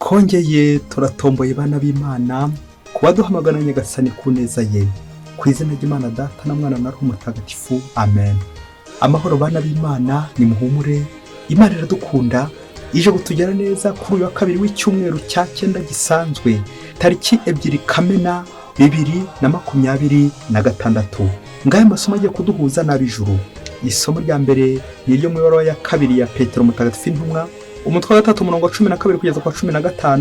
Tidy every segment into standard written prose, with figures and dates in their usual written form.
Twongeye turatomboye bana b'Imana kuba duhamagara Nyagasani ku neza ye. Ku izina ry'Imana Data na Mwana na Roho Mutagatifu, amen. Amahoro bana b'Imana, nimuhumure, Imana iradukunda, ije kutugera neza kuri uyu wa kabiri w'icyumweru cya cyenda gisanzwe, tariki 2 Kamena 2026. Ngaya amasomo agiye kuduhuza n'ab'ijuru. Isomo rya mbere ni iryo mu ibaruwa ya kabiri ya Petero Mutagatifu intumwa, umutwe wa 3 umurongo wa 12 kugeza ku wa 15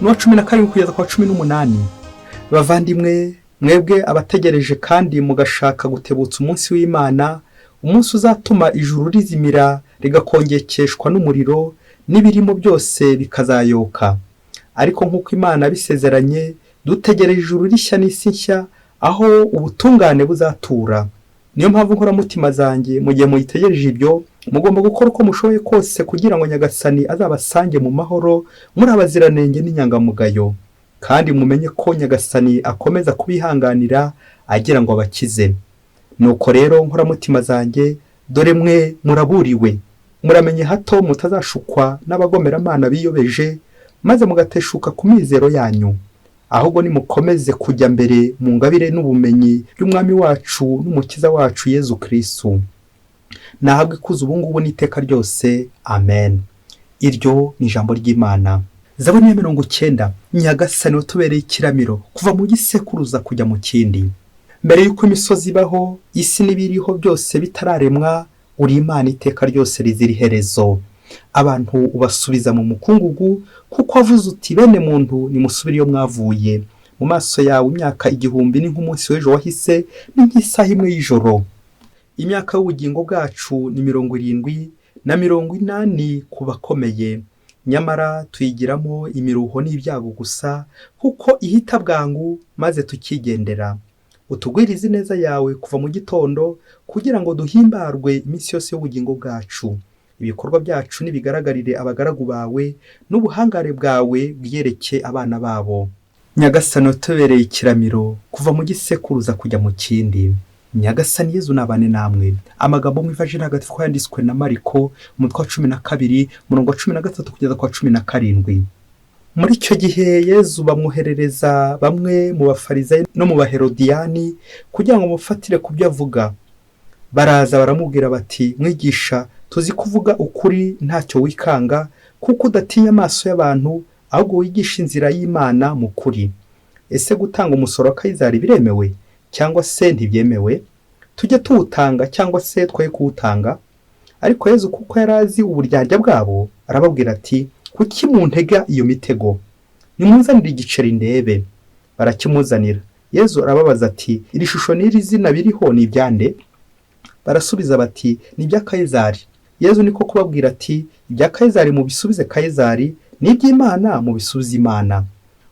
n'uwa 17 kugeza ku wa 18. Bavandimwe, mwebwe abategereje kandi mugashaka gutebutsa umunsi w'Imana, umunsi uzatuma ijuru rizimira rigakongekeshwa n'umuriro, n'ibirimo byose bikazayoka. Ariko nk'uko Imana bisezeranye, dutegereje ijuru rishya n'isi nshya, aho ubutungane buzatura. Niyo mpamvu nkoramutima zanjye, mu gihe muyitegereje ibyo, mugomba gukora uko mushoboye kose kugira ngo Nyagasani azabasange mu mahoro, muri abaziranenge n'inyangamugayo. Kandi mumenye ko Nyagasani akomeza kubihanganira agira ngo abakize. Nuko rero nkoramutima zanjye, dore mwe muraburiwe, muramenye hato mutazashukwa n'abagomeramana biyobeje, maze mugateshuka ku mizero yanyu. Ahubwo nimukomeze kujya mbere mu ngabire n'ubumenyi by'Umwami wacu n'Umukiza wacu Yezu Kristu. Nahabwe ikuzo ubu ngubu n'iteka ryose, amen. Iryo ni ijambo ry'Imana. Zaburi ya 90. Nyagasani watubereye ikiramiro kuva mu gisekuruza kujya mu kindi. Mbere y'uko imisozi ibaho, isi n'ibiriho byose bitararemwa, uri Imana iteka ryose rizira iherezo. Abantu ubasubiza mu mukungugu, kuko wavuze uti bene muntu nimusubire iyo mwavuye. Mu maso yawe imyaka 1000 ni nk'umunsi w'ejo wahise, ni nk'isaha imwe y'ijoro. Imyaka y'ubugingo bwacu ni 70 na 80 ku bakomeye, nyamara tuyigiramo imiruho n'ibyago gusa, kuko ihita bwangu maze tukigendera. Utugwirize ineza yawe kuva mu gitondo, kugira ngo duhimbarwe iminsi yose y'ubugingo bwacu. Ibikorwa byacu nibigaragarire abagaragu bawe, n'ubuhangare bwawe bwiyereke abana babo. Nyagasani watubereye ikiramiro kuva mu gisekuruza kujya mu kindi. Nyagasani Yezu nabane namwe. Amagambo mu ivanjiri ntagatifu yanditswe na Mariko, umutwe wa 12, umurongo wa 13 kugeza ku wa 17. Muri icyo gihe Yezu bamwoherereza bamwe mu Bafarizayi no mu Baherodiyani kugira ngo bamufatire ku byo avuga. Baraza baramubwira bati: Mwigisha, tuzi kuvuga ukuri ntacyo wikanga, kuko udatinya amaso y'abantu, ahubwo wigisha inzira y'Imana mu kuri. Ese gutanga umusoro wa Kayizari biremewe cyangwa se ntibyemewe? Tujye tuwutanga cyangwa se twoye kuwutanga? Ariko Yezu, kuko yari azi uburyarya bwabo, arababwira ati: Kuki muntega iyo mitego? Nimunzanire igiceri ndebe. Barakimuzanira. Yezu arababaza ati: Iri shusho n'iri zina biriho ni ibyande? Barasubiza bati: Ni ibya Kayizari. Yezu niko kubabwira ati: Ibya Kayizari mubisubize Kayizari, n'iby'Imana mubisubize Imana.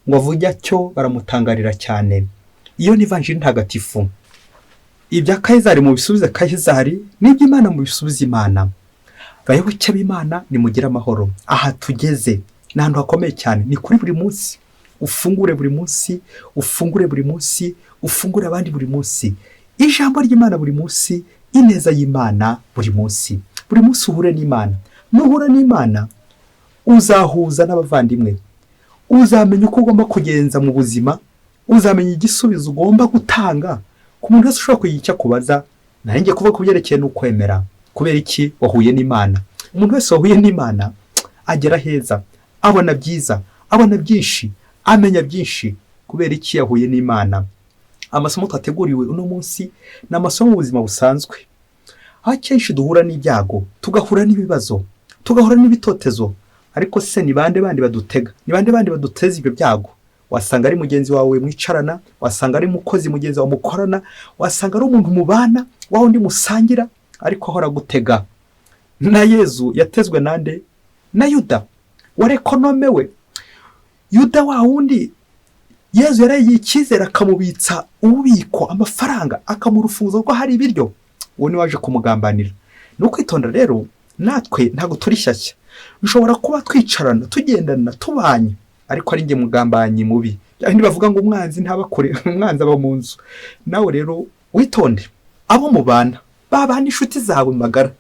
Ngo avuge atyo baramutangarira cyane. Iyo ni ivanjiri ntagatifu. Ibya Kayizari mubisubize Kayizari, n'iby'Imana mubisubize Imana. Bayoboke b'Imana, nimugire amahoro. Aha tugeze ni ahantu hakomeye cyane, ni kuri buri munsi. Ufungure buri munsi, ufungure buri munsi, ufungure abandi buri munsi. Ijambo ry'Imana buri munsi, ineza y'Imana buri munsi. Buri munsi uhure n'Imana. Nuhura n'Imana uzahuza n'abavandimwe, uzamenya uko ugomba kugenza mu buzima, uzamenya igisubizo ugomba gutanga ku muntu wese ushobora kugira icyo akubaza. Nari kuvuga ku byerekeye n'ukwemera. Kubera iki? Wahuye n'Imana. Umuntu wese wahuye n'Imana agera heza, abona byiza, abona byinshi, amenya byinshi. Kubera iki? Yahuye n'Imana. Amasomo twateguriwe uno munsi ni amasomo mu buzima busanzwe, aho akenshi duhura n'ibyago, tugahura n'ibibazo, tugahura n'ibitotezo. Ariko se ni bande bandi badutega? Ni bande bandi baduteza ibyo byago? Wasanga ari mugenzi wawe mwicarana, wasanga ari umukozi mugenzi wawe mukorana, wasanga ari umuntu mubana, wa wundi musangira, ariko ahora agutega. Na Yezu yatezwe nande? Na Yuda warekonomewe. Yuda wa wundi Yezu yarayiye icyizere, akamubitsa ububiko amafaranga, akamurufuza ko hari ibiryo, uwo ni waje kumugambanira. Ni ukwitonda rero, natwe ntabwo turi shyashya. Dushobora kuba twicarana, tugendana, tubanye, ariko ari njye mugambanyi mubi. Bya bavuga ngo umwanzi ntaba kure, umwanzi aba mu nzu. Nawe rero witonde, abo mubana, babana, inshuti zawe magara,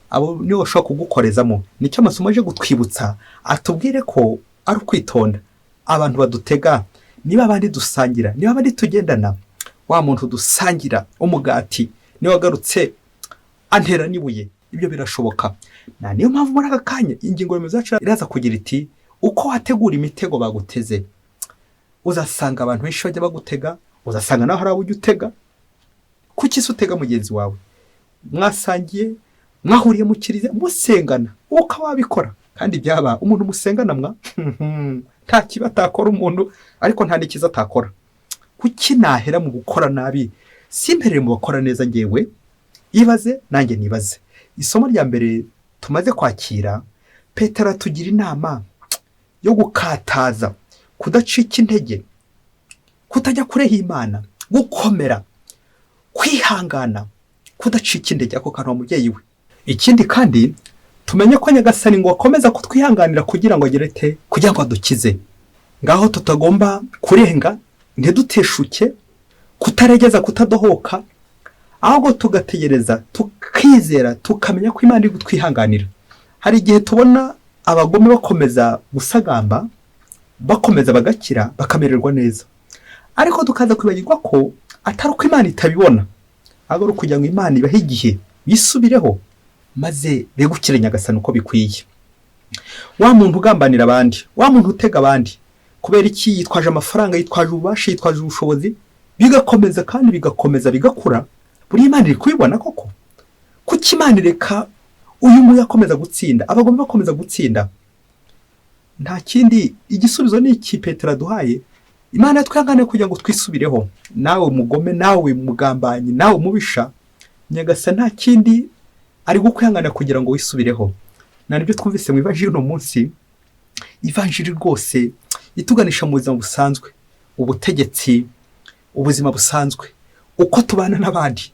abo nibo bashobora kugukorezamo. Nicyo amasomo aje gutwibutsa, atubwire ko Ari ukwitonda. Abantu badutega niba abandi dusangira, niba abandi tugendana, wa muntu dusangira umugati niwe wagarutse antera n'ibuye, ibyo birashoboka. Na niyo mpamvu muri aka kanya ingingo remezo yacu iraza kugira iti: uko wategura imitego baguteze. Uzasanga abantu benshi bajya bagutega, uzasanga nawe hari abo ujya utega. Kuki se utega mugenzi wawe mwasangiye, mwahuriye mu kiliziya, musengana, ukaba wabikora? Kandi byaba umuntu musengana mwa nta kibi atakora umuntu, ariko nta n'ikiza atakora. Kuki nahera mu gukora nabi, simperere mu bakora neza? Ngewe ibaze, nanjye nibaze. Isomo rya mbere tumaze kwakira, Petero atugira inama yo gukataza, kudacika intege, kutajya kure y'Imana, gukomera, kwihangana, kudacika intege. Ako kantu, mubyeyi we. Ikindi kandi, tumenye ko Nyagasani ngo akomeza kutwihanganira kugira ngo agere te, kugira ngo adukize. Ngaho tutagomba kurenga, ntiduteshuke, kutaregeza, kutadohoka, ahubwo tugategereza, tukizera, tukamenya ko Imana iri kutwihanganira. Hari igihe tubona abagome bakomeza gusagamba, bakomeza bagakira, bakamererwa neza, ariko tukaza kwibagirwa ko atari uko Imana itabibona, ahubwo ari ukugira ngo Imana ibahe igihe bisubireho, maze begukire Nyagasani uko bikwiye. Wa muntu ugambanira abandi, wa muntu utega abandi, kubera iki? Yitwaje amafaranga, yitwaje ububasha, yitwaje ubushobozi, bigakomeza kandi bigakomeza bigakura. Buriya Imana iri kubibona koko? Kuki Imana ireka uyu nguyu akomeza gutsinda, abagome bakomeza gutsinda? Nta kindi, igisubizo ni iki Petero aduhaye: Imana twihangane kugira ngo twisubireho. Nawe mugome, nawe mugambanyi, nawe mubisha, Nyagasani nta kindi ari gukwihangana kugira ngo wisubireho. Na nibyo twumvise mu ivanjiri uno munsi, ivanjiri rwose ituganisha mu buzima busanzwe, ubutegetsi, ubuzima busanzwe, uko tubana n'abandi.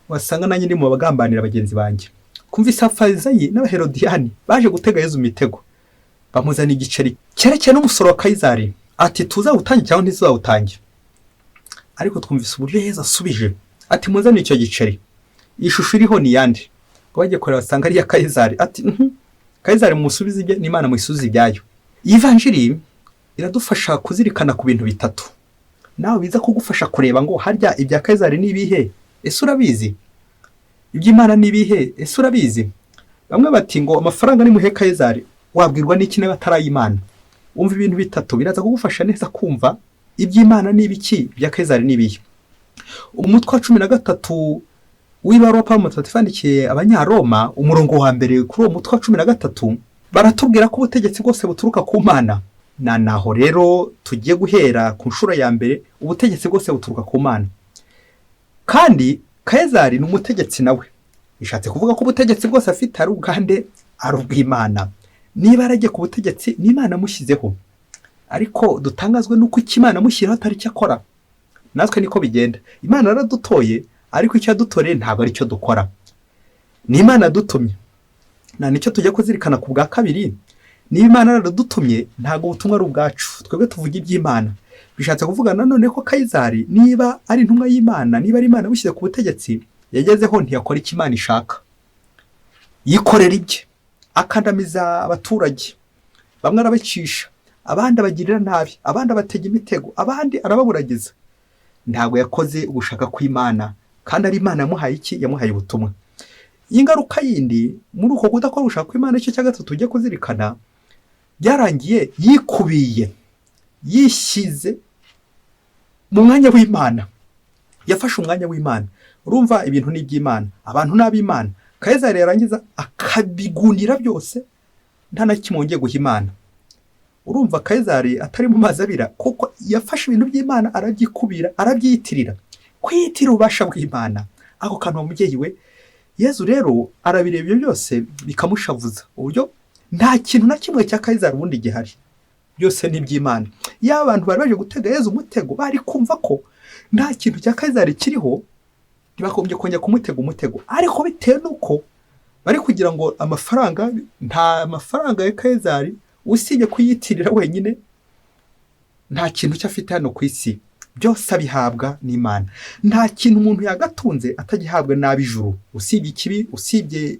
Wasanga nanjye ndi mu bagambanira bagenzi banjye. Twumvise Abafarizayi n'Abaherodiyani baje gutega Yezu imitego, bamuzana igiceri cyerekeye n'umusoro wa Kayizari, ati: "Tuzawutange cyangwa ntituzawutange?" Ariko twumvise uburyo Yezu asubije ati: "Muzane icyo giceri, iyi shusho iriho ni iyande?" Ngo bagiye kureba basanga ari iya Kayizari. Ati: "Kayizari mumusubize ibye, n'Imana muyisubize ibyayo." Iyi vanjiri iradufasha kuzirikana ku bintu bitatu, nawe biza kugufasha kureba ngo: harya ibya Kayizari ni ibihe? Ese urabizi? Iby'Imana ni ibihe? Ese urabizi? Bamwe bati ngo amafaranga ni muhe Kayizari. Wabwirwa n'iki niba atari ay'Imana? Umva, ibintu bitatu biraza kugufasha neza kumva iby'Imana ni ibiki, ibya Kayizari ni ibihe. Umutwe wa 13 w'ibaruwa Pawulo Mutagatifu yandikiye Abanyaroma, umurongo wa mbere kuri uwo mutwe wa 13, baratubwira ko ubutegetsi bwose buturuka ku Mana. Na naho rero tugiye guhera ku nshuro ya mbere: ubutegetsi bwose buturuka ku Mana, kandi Kayizari ni umutegetsi nawe. Bishatse kuvuga ko ubutegetsi bwose afite ari ubwande? Ari ubw'Imana. Niba yaragiye ku butegetsi, ni Imana amushyizeho. Ariko dutangazwe n'uko icyo Imana amushyiraho atari cyo akora. Natwe niko bigenda. Imana yaradutoye, ariko icyo yadutoreye ntabwo ari cyo dukora. Ni Imana yadutumye, nta nicyo tujya kuzirikana ku bwa kabiri. Niba Imana yaradutumye, ntabwo ubutumwa ari ubwacu, twebwe tuvuga iby'Imana. Bishatse kuvuga nanone ko Kayizari, niba ari intumwa y'Imana, niba ari Imana amushyize ku butegetsi, yagezeho ntiyakora icyo Imana ishaka, yikorera ibye, akandamiza abaturage. Bamwe arabacisha, abandi abagirira nabi, abandi abatega imitego, abandi arababuragiza. Ntabwo yakoze ugushaka kw'Imana, kandi ari Imana yamuhaye iki? Yamuhaye ubutumwa. Ingaruka yindi muri uko kudakora ugushaka kw'Imana, icyo cya gatatu tujye kuzirikana, byarangiye yikubiye, yishyize mu mwanya w'Imana, yafashe umwanya w'Imana. Urumva, ibintu ni iby'Imana, abantu ni ab'Imana. Kayizari yarangiza akabigundira byose, nta na kimwe wongeye guha Imana. Urumva Kayizari atari mu mazi abira, kuko yafashe ibintu by'Imana arabyikubira, arabyiyitirira, kwiyitirira ububasha bw'Imana. Ako kantu, mubyeyi we. Yezu rero arabireba ibyo byose bikamushavuza, uburyo nta kintu na kimwe cya Kayizari ubundi gihari, byose ni iby'Imana. Iyo abantu bari baje gutega Yezu umutego bari kumva ko nta kintu cya Kayizari kiriho, ntibagombye kongera kumutega umutego. Ariko bitewe n'uko bari kugira ngo amafaranga, nta mafaranga ya Kayizari, usibye kuyitirira wenyine, nta kintu cyo afite hano ku isi, byose abihabwa n'Imana. Nta kintu umuntu yagatunze atagihabwa n'ab'ijuru, usibye ikibi, usibye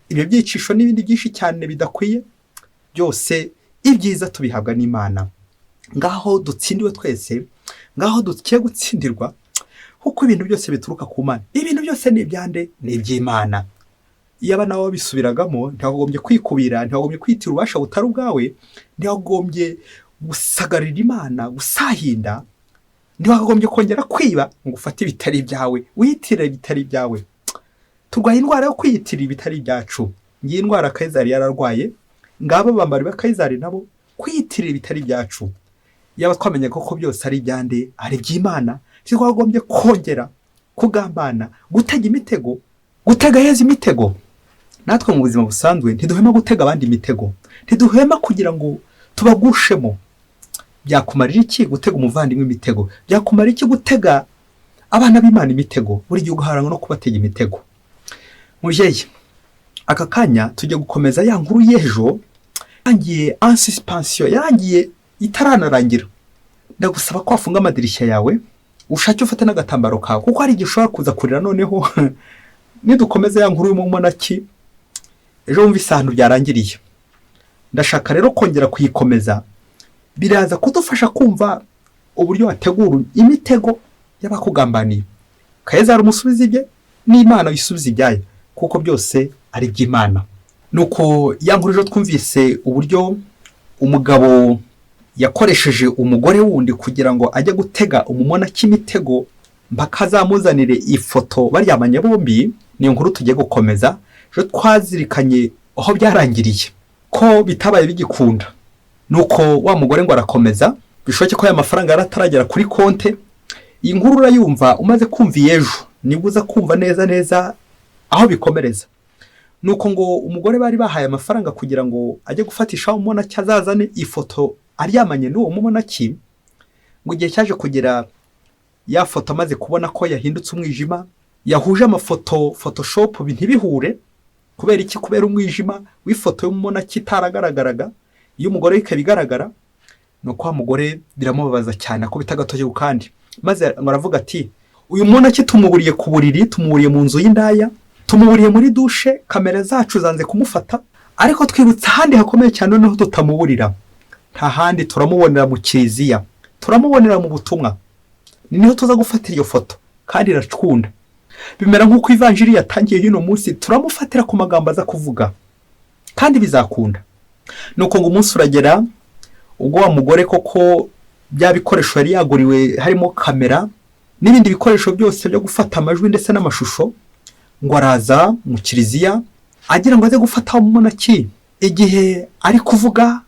ibyo byicisho n'ibindi byinshi cyane bidakwiye byose. Ibyiza tubihabwa n'Imana. Ngaho dutsindiwe twese, ngaho dukiye gutsindirwa, kuko ibintu byose bituruka ku Mana. Ibintu byose ni ibyande? Ni iby'Imana. Iyaba nawe wabisubiragamo, ntiwagombye kwikubira, ntiwagombye kwitira ububasha butari ubwawe, ntiwagombye gusagarira Imana, gusahinda, ntiwakagombye kongera kwiba ngo ufate ibitari ibyawe, wiyitire ibitari ibyawe. Turwaye indwara yo kwiyitirira ibitari ibyacu. Ngiyi indwara Kayizari yararwaye, ngabo bambari ba Kayizari nabo kwiyitirira ibitari ibyacu. Yaba twamenye ko byose ari ibyande? Ari iby'Imana, ntitwagombye kongera kugambana, gutega imitego, gutega heza imitego. Natwe mu buzima busanzwe ntiduhema gutega abandi imitego, ntiduhema kugira ngo tubagushemo. Byakumarira iki gutega umuvandimwe imitego? Byakumarira iki gutega abana b'Imana imitego? Buri gihe ugaharangwa no kubatega imitego. Mubyeyi, aka kanya tujya gukomeza ya nkuru y'ejo yarangiye en suspension, yarangiye itaranarangira. Ndagusaba ko wafunga amadirishya yawe, ushake ufate n'agatambaro kawe, kuko hari igihe ushobora kuza kurira. Noneho nidukomeza ya nkuru y'umumonaki ejo, wumvise ahantu byarangiriye. Ndashaka rero kongera kuyikomeza, biraza kudufasha kumva uburyo wategura imitego y'abakugambaniye. Kayizari umusubiza ibye, n'Imana yisubiza ibyayo, kuko byose ari iby'Imana. Nuko ya nkuru ejo twumvise uburyo umugabo yakoresheje umugore wundi kugira ngo ajye gutega umumonaki imitego mpaka azamuzanire ifoto baryamanye bombi. Niyo nkuru tugiye gukomeza. Ejo twazirikanye aho byarangiriye, ko bitabaye bigikunda. Nuko wa mugore ngo arakomeza, bishoboke ko aya mafaranga yari ataragera kuri konte. Iyi nkuru urayumva umaze kumva iy'ejo, nibwo uza kumva neza neza aho bikomereza. Nuko ngo umugore bari bahaye amafaranga kugira ngo ajye gufatisha umumonaki, azazane ifoto aryamanye n'uwo mumonaki, ngo igihe cyaje kugera, ya foto amaze kubona ko yahindutse umwijima, yahuje amafoto Photoshop ntibihure. Kubera iki? Kubera umwijima w'ifoto y'umumonaki itaragaragaraga, iyo umugore we ikaba igaragara. Nuko wa mugore biramubabaza cyane, akubita agatoki ku kandi, maze ngo aravuga ati: "Uyu monaki tumuburiye ku buriri, tumuburiye mu nzu y'indaya, tumuburiye muri dushe, kamera zacu zanze kumufata, ariko twibutse ahandi hakomeye cyane noneho tutamuburira. Nta handi, turamubonera mu kiliziya, turamubonera mu butumwa, ni niho tuza gufatira iyo foto kandi iracunda." Bimera nk'uko ivanjiri yatangiye y'uno munsi, turamufatira ku magambo aza kuvuga kandi bizakunda. Nuko ngo umunsi uragera, ubwo wa mugore koko bya bikoresho yari yaguriwe, harimo kamera n'ibindi bikoresho byose byo gufata amajwi ndetse n'amashusho, ngo araza mu kiliziya agira ngo aze gufata umunaki igihe ari kuvuga,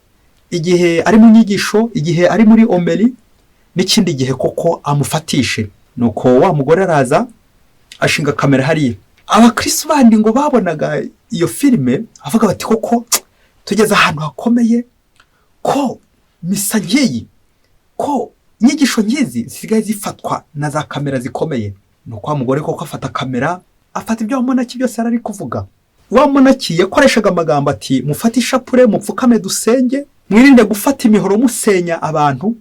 igihe ari mu nyigisho, igihe ari muri homélie n'ikindi gihe, koko amufatishe. Nuko wa mugore araza ashinga kamera hariya. Abakirisitu bandi ngo babonaga iyo filime avuga bati: "Koko tugeze ahantu hakomeye, ko misa nk'iyi, ko inyigisho nk'izi zisigaye zifatwa na za kamera zikomeye." Nuko wa mugore koko afata kamera, afata ibyo wa monaki byose yari ari kuvuga. Wa monaki yakoreshaga amagambo ati: "Mufate ishapure, mupfukame dusenge, mwirinde gufata imihoro musenya abantu,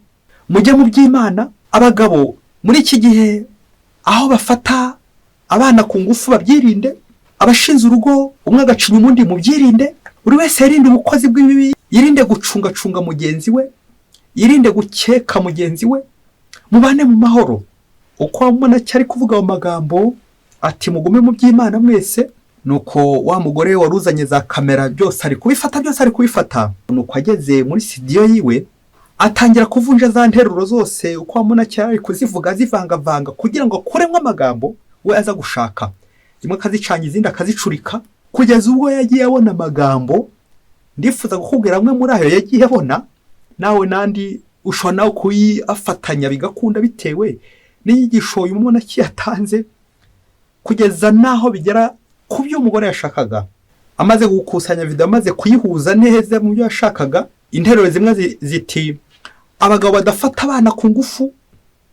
mujye mu by'Imana. Abagabo muri iki gihe aho bafata abana ku ngufu babyirinde, abashinze urugo umwe agacinya undi mubyirinde, buri wese yirinde ubukozi bw'ibibi, yirinde gucungacunga mugenzi we, yirinde gukeka mugenzi we, mubane mu mahoro." Uko wa monaki ari kuvuga ayo magambo ati: "Mugume mu by'Imana mwese," nuko wa mugore wari uzanye za kamera byose ari kubifata, byose ari kubifata. Nuko ageze muri studio yiwe, atangira kuvunja za nteruro zose uko wa monaki ari kuzivuga, azivangavanga kugira ngo akuremo amagambo we aza gushaka, zimwe akazicanga, izindi akazicurika, kugeza ubwo yagiye abona amagambo. Ndifuza kukubwira amwe muri ayo yagiye abona, nawe n'andi ushobora nawe kuyiafatanya bigakunda, bitewe n'inyigisho uyu monaki yatanze, kugeza n'aho bigera ku byo umugore yashakaga. Amaze gukusanya video, amaze kuyihuza neza mu byo yashakaga, interuro zimwe ziti: "Abagabo badafata abana ku ngufu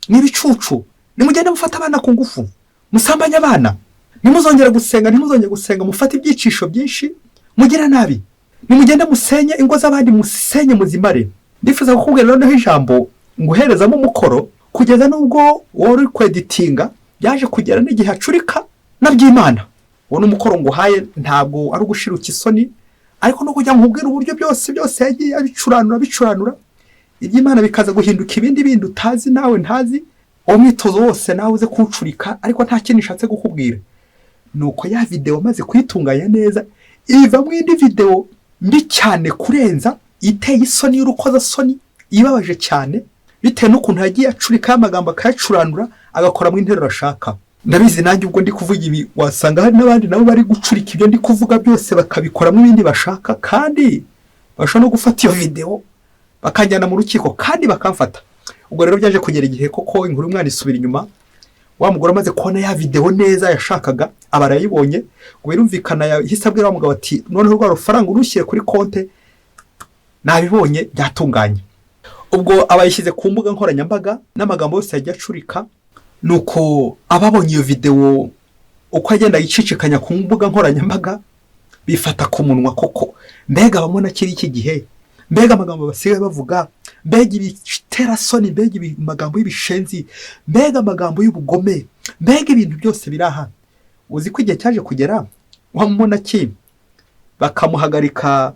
n'ibicucu, nimugende mufate abana ku ngufu, musambanye abana, ntimuzongere gusenga, ntimuzongere gusenga, mufate ibyicisho byinshi, mugire nabi, nimugende musenye ingo z'abandi, musenye muzimare." Ndifuza kukubwira noneho ijambo nguherezamo umukoro, kugeza n'ubwo wari uri kweditinga byaje kugera n'igihe acurika na by'Imana. Uwo ni umukoro nguhaye, ntabwo ari ugushiruka isoni. Ariko no kugira ngo nkubwire uburyo byose byose yagiye abicuranura abicuranura, iby'Imana bikaza guhinduka ibindi bindi utazi nawe ntazi. Uwo mwitozo wose nawe uze kuwucurika, ariko nta kindi nshatse kukubwira ni uko ya videwo maze kuyitunganya neza ivamo indi videwo mbi cyane kurenza, iteye isoni, y'urukozasoni, ibabaje cyane, bitewe n'ukuntu yagiye acurika amagambo, akayacuranura, agakoramo interuro ashaka. Ndabizi nanjye ubwo ndi kuvuga ibi, wasanga hari n'abandi nabo bari gucurika ibyo ndi kuvuga byose, bakabikoramo ibindi bashaka, kandi bashobora no gufata iyo videwo bakanjyana mu rukiko kandi bakamfata. Ubwo rero byaje kugera igihe koko inkuru y'umwana isubira inyuma. Wa mugore amaze kubona ya videwo neza yashakaga, aba arayibonye. Ngo birumvikana yahise abwira wa mugabo ati: "Noneho rwa rufaranga urushyire kuri konte, nabibonye byatunganye." Ubwo aba yishyize ku mbuga nkoranyambaga n'amagambo yose yagiye acurika. Nuko ababonye iyo videwo uko agenda yicicikanya ku mbuga nkoranyambaga bifata ku munwa koko. Mbega abamona kiri iki gihe, mbega amagambo basigaye bavuga, mbega ibiterasoni, mbega amagambo y'ibishenzi, mbega amagambo y'ubugome, mbega ibintu byose biri aha! Uzi ko igihe cyaje kugera wamubona ki bakamuhagarika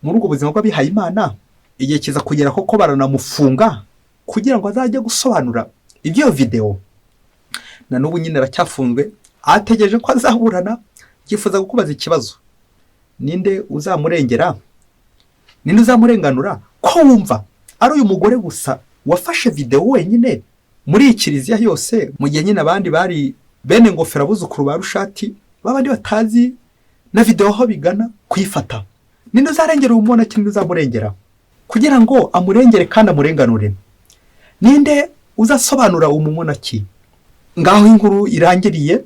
muri ubwo buzima bw'abihayimana? Igihe kiza kugera koko baranamufunga kugira ngo azajye gusobanura iby'iyo videwo. Na n'ubu nyine aracyafunzwe, ategereje ko azaburana. Yifuza kukubaza ikibazo: ninde uzamurengera? Ninde uzamurenganura, ko wumva ari uyu mugore gusa wafashe videwo wenyine muri iyi kiliziya yose, mu gihe nyine abandi bari bene ngofero, abuzukuru ba Rushati, babandi batazi na videwo aho bigana kuyifata? Ninde uzarengera uwo mubona? Ninde uzamurengera kugira ngo amurengere kandi amurenganure? Ninde uzasobanura uwo mumonaki? Ngaho inkuru irangiriye.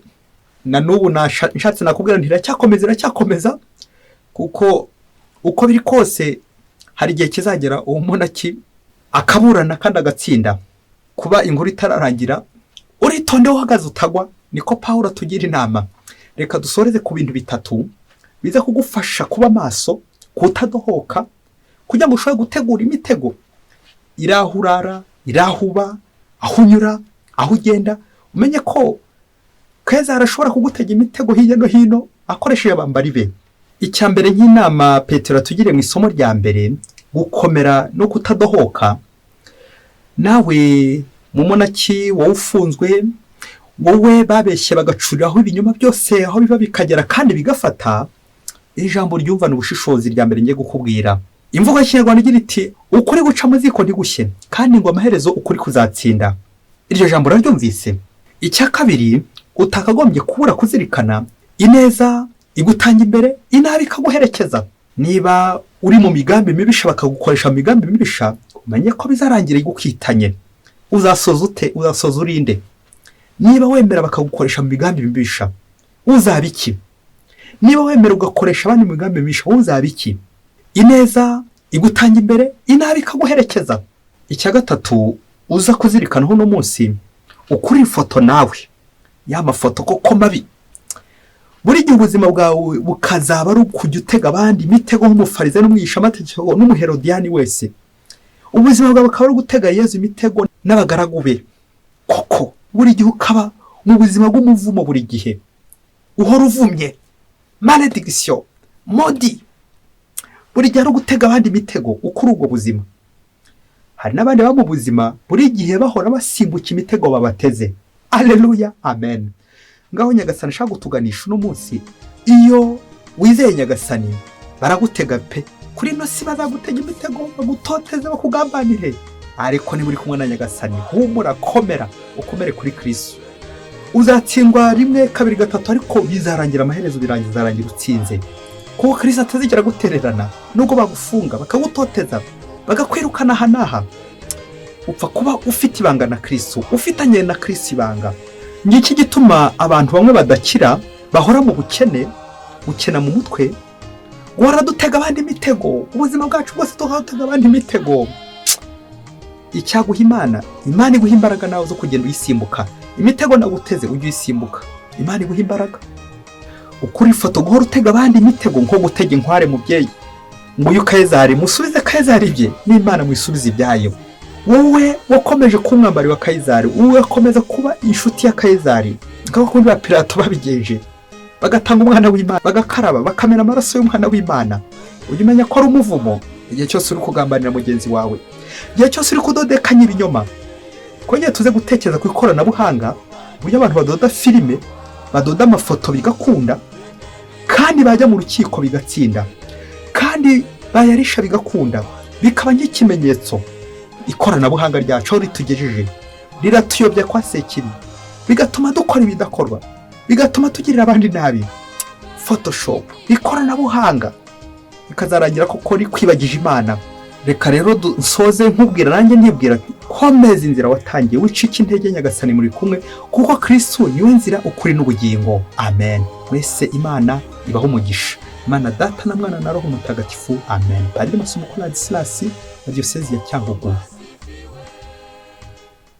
Na n'ubu nshatse nakubwira nti iracyakomeza, iracyakomeza, kuko uko biri kose hari igihe kizagera uwo monaki akaburana kandi agatsinda. Kuba inkuru itararangira, uritonde uhagaze utagwa, niko Pawulo atugira inama. Reka dusoreze ku bintu bitatu biza kugufasha kuba maso, kutadohoka, kugira ngo ushobore gutegura imitego iri aho urara, iri aho uba, aho unyura, aho ugenda. Umenye ko Keza arashobora kugutega imitego hirya no hino akoresheje abambari be. Icya mbere, nk'inama Petero atugiriye mu isomo rya mbere, gukomera no kutadohoka. Nawe mu monaki, wowe ufunzwe, wowe babeshye bagacuriraho ibinyoma byose aho biba bikagera kandi bigafata, iri jambo ryumvana ubushishozi rya mbere ngiye kukubwira. Imvugo y'Ikinyarwanda igira iti: "Ukuri guca mu ziko ntigushye", kandi ngo amaherezo ukuri kuzatsinda. Iryo jambo uraryumvise. Icya kabiri utakagombye kubura kuzirikana: ineza igutanga imbere, inabi ikaguherekeza. Niba uri mu migambi mibisha, bakagukoresha mu migambi mibisha, umenye ko bizarangira igukitanye. Uzasoza ute? Uzasoza urinde? Niba wemera bakagukoresha mu migambi mibisha, uzaba iki? Niba wemera ugakoresha abandi mu migambi mibisha, wowe uzaba iki? Ineza igutanga imbere, inabi ikaguherekeza. Icya gatatu uza kuzirikanaho uno munsi, ukuri ifoto nawe, ya mafoto koko mabi, buri gihe ubuzima bwawe bukazaba ari ukujya utega abandi imitego nk'umufarize n'umwigishamategeko n'umuherodiyani wese. Ubuzima bwawe bukaba ari ugutega Yezu imitego n'abagaragu be koko. Buri gihe ukaba mu buzima bw'umuvumo, buri gihe uhora uvumye, malédiction, maudit, buri gihe ari ugutega abandi imitego ukuri ubwo buzima. Hari n'abandi baba mu buzima buri gihe bahora basimbuka imitego babateze. Aleluya, amen. Ngaho Nyagasani ashaka gutuganisha uno munsi: iyo wizeye Nyagasani baragutega pe. Kuri ino si bazagutega imitego, bagutoteze, bakugambanire, ariko niba uri kumwe na Nyagasani, humura, komera, ukomere kuri Kirisitu. Uzatsindwa rimwe, kabiri, gatatu, ariko bizarangira amaherezo bizarangira utsinze, kuko Kirisitu atazigera gutererana nubwo bagufunga, bakagutoteza, bagakwirukana aha n'aha. Upfa kuba ufite ibanga na Kirisitu, ufitanye na Kirisitu ibanga. Ngiki gituma abantu bamwe badakira, bahora mu bukene, gukena mu mutwe, guhora dutega abandi imitego, ubuzima bwacu bwose tukaba dutega abandi imitego. Icyaguha Imana, Imana iguha imbaraga nawe zo kugenda uyisimbuka. Imitego naguteze ujye uyisimbuka, Imana iguha imbaraga. Ukuri ifoto, guhora utega abandi imitego nko gutega inkware. Mubyeyi, nguyu Kayizari, musubize Kayizari ibye, n'Imana mwisubize ibyayo. Wowe wakomeje kuba umwambari wa Kayizari, wowe wakomeza kuba inshuti ya Kayizari, nk'uko ba Pilato babigenje, bagatanga umwana w'Imana, bagakaraba, bakamena amaraso y'umwana w'Imana. Ujye umenya ko ari umuvumo igihe cyose uri kugambanira mugenzi wawe, igihe cyose uri kudodekanya ibinyoma. Twongere tuze gutekereza ku ikoranabuhanga, uburyo abantu badoda filime, badoda amafoto bigakunda, kandi bajya mu rukiko bigatsinda, kandi bayarisha bigakunda, bikaba nk'ikimenyetso. Ikoranabuhanga ryacu aho ritugejeje riratuyobya kwa sekibi, bigatuma dukora ibidakorwa, bigatuma tugirira abandi nabi. Photoshop, ikoranabuhanga, bikazarangira koko rikwibagije Imana. Reka rero nsoze nkubwira, nanjye ntibwira: komeza inzira watangiye, wicike intege, Nyagasani muri kumwe, kuko Kirisitu niwe nzira, ukuri n'ubugingo. Amen. Mwese Imana ibaho umugisha, Imana Data na Mwana na Roho Mutagatifu. Amen. Padiri Masumbuko Ladislas wa Diyosezi ya Cyangugu.